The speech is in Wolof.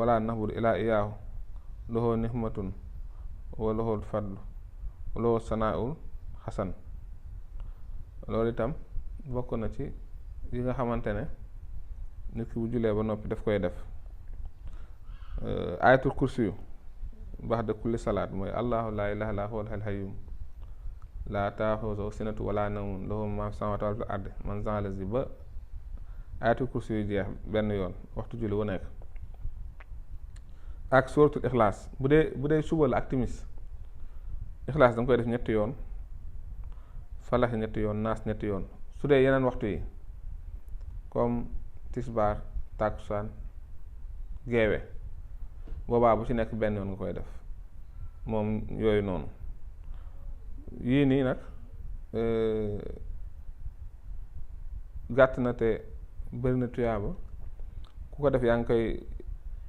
wala nahbudu ilaa iyaahu lahu nihmatun wa lahul fadlu wa lahu sanaaul xasan. loolu itam bokk na ci yi nga xamante ne nit ki bu julee ba noppi daf koy def. ayatul kursi yu ba'da kulli salaat mooy allahu laa ilaaha illaa huwal hayyul qayyuum laa taaxuzuhu sinatun wa laa nawmun lahu maa fi samaawaati wa maa fil ardi man zaa lazi ba ayatul kursi yu jeex benn yoon waxtu julli wu nekk. ak suratul ixlaas bu dee suba la ak timis ixlaas danga koy def ñetti yoon, falax ñetti yoon, naas ñetti yoon. su dee yeneen waxtu yi comme tisbaar, tàkkusaan, geewe boobaa bu ci nekk benn yoon nga koy def moom yooyu noonu. yii nii nag gàtt na te bëri na tuyaaba ku ko def yaa ngi koy